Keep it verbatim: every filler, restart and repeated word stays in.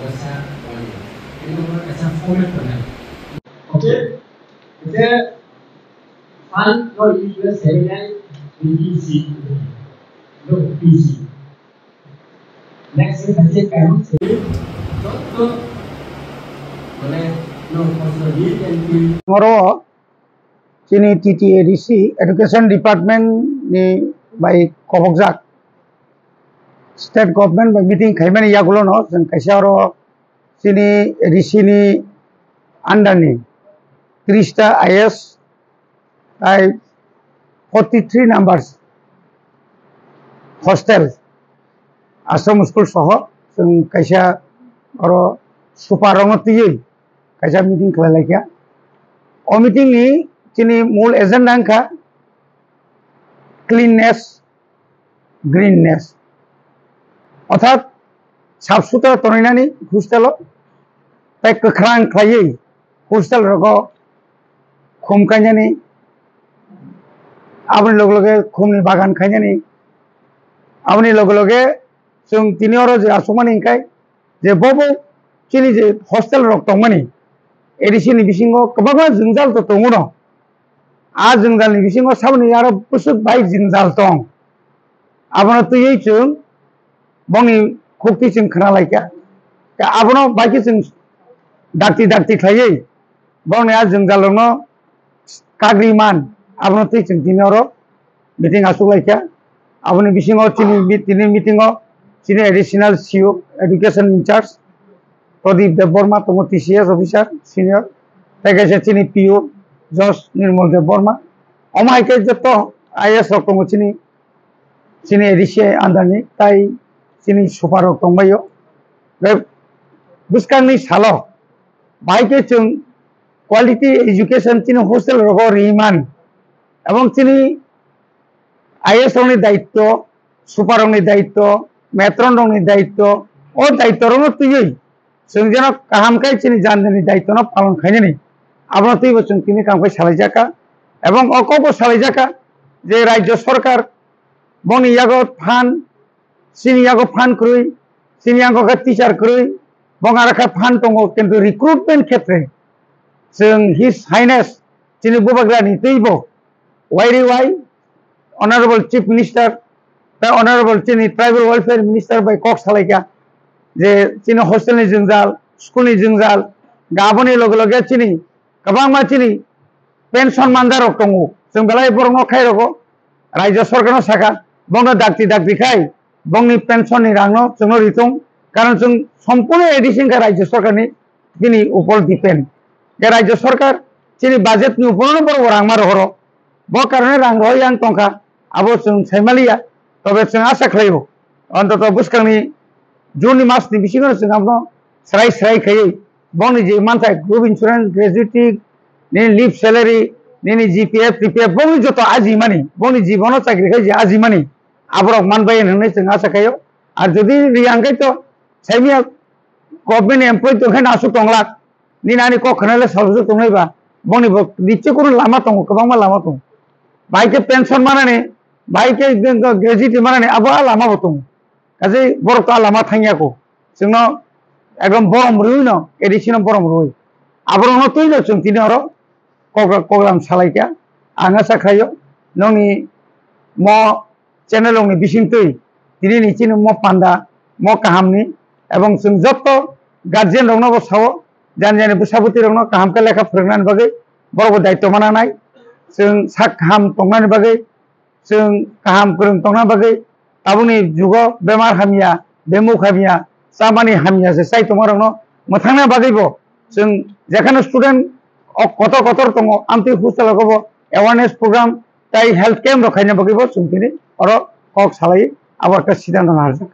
Kaisa format tongnai. Okay. Hingke fund no use seventy-nine B P C. No B P C. Next week, I think, I don't say. Jotto, mane, no, for the week and week. Oro chini T T A D C Education Department ni bai kobokjak state government bai meeting khaimani yagulo no chwng kaisa oro chini A D C ni under ni tris ta I S tai forty three numbers hostel, ashram school soho chwng kaisa oro super rokno twiwi kaisa meeting khlai laikha. O meeting ni chini mul agenda wngkha cleanness, greenness, orthat sap sutra tongnani hostel o, tai kwkhrang khlaiwi hostel rogo khum kainani, aboni loge loge khumni bagan khainani, aboni loge loge chwng tini oro je asukmani hwnkhe je bobo chini je hostel rok tongmani A D C ni bisingo kwbangma jwngjal to tongo no. A jwngjal ni bisingo saboni aro bwswk bai jwngjal tong. Abono twiwi chwng bongni khukti chwng khna laikha. Abono bai khe chwng dakti dakti khlaiwi bongni a jwngjal rokno kagri man, abono twi chwng tini oro meeting asuk laikha. Aboni bisingo chini mi-, tini meeting o chini additional C O, education in charge, Pradip Debbarma tongo, T C S officer senior, tei kaisa chini P O Josh Nirmal Debbarma. Omo hai khe joto I A S rok tongo chini, chini A D C under ni, tai chini super rok tongbaio. Be-, bwskangni salo bai khe chwng quality education chini hostel rogo ri man, ebong chini I A S rokni daityo, super rokni daityo, matron rokni daityo, o daityo rokno twiwi chwng jeno kaham khe chini jani jani daityono palon khainani, abono twibo chwng tini kaham khe salaijak kha. Ebong o kokbo salaijak kha je rajyo sorkar bongni yago phan, chini yago phan kwrwi, chini yago khe teacher kwrwi, bong aro khe phan tongo, kintu recruitment khetre chwng His Highness chini Bubagrani twibo Y R Y, Honorable Chief Minister, tei Honorable chini Tribal Welfare Minister bai kok salaikha je chini hostel ni jwngjal, school ni jwngjal, aboni loge loge chini kwbangma chini pension mandarok tongo, chwng belai borokno khairokgo, rajyo sorkarno sakha, bongno dakti dakti khai bongni pension ni rangno chwngno ritung, karon chwng sompurno A D C wngkha rajyo sorkarni bini upor depend. Je rajyo sorkar chini budget ni uporno borok rang ma rohoro. Bo karone rang rohoi yang tongkha. Abo chwng saimaliya. Tobe chwng asa khlaio. Ontoto bwskangni June ni mas ni bisingo chwng abono srai srai khaiwi bongni je manthai group insurance, gratuity, nini leave salary, nini G P F, T P F, bongni joto ajimani, bongni jibono chakri khai je ajimani, aborok manbai hinwi chwng asa khaio. Ar jodi riya hwnkhe to saimia government employee tongkhe nasu tonglak. Nini ani kok khwnai le salsa tongnai ba, boni bo niche kunu lama tongo, kwbangma lama tongo. Bai khe pension manani, bai khe gratuity manani, abo a lama bo tongo. Kaje borok to a lama thangya ko. Chwngno ekdom borom rwi no, A D C no borom rwi. Aborok no twi no chwng tini oro kok-, koklam salai kha. Ang asa khlaio, nongni mo channel rokni bisingtwi tini ni chini mo panda mo kahamni, ebong chwng jotto guardian rokno bo sao, jani jani bwsa bwtwi rokno kaham khe lekha phwrwngnani bagwi borok bo daityo mananai, chwng sak kaham tongnani bagwi, chwng kaham kwrwng tongna bagwi, tabukni jugo bemar hamya, bemuk hamya, chamani hamya se chai tongma rokno mwthangna bagwi bo chwng jekhano student o kotor kotor tongo, amtwi hostel rogo bo awareness program tai health camp rok khaina bagwi bo chwng tini oro kok salai abo ekta siddhanto narwkjak.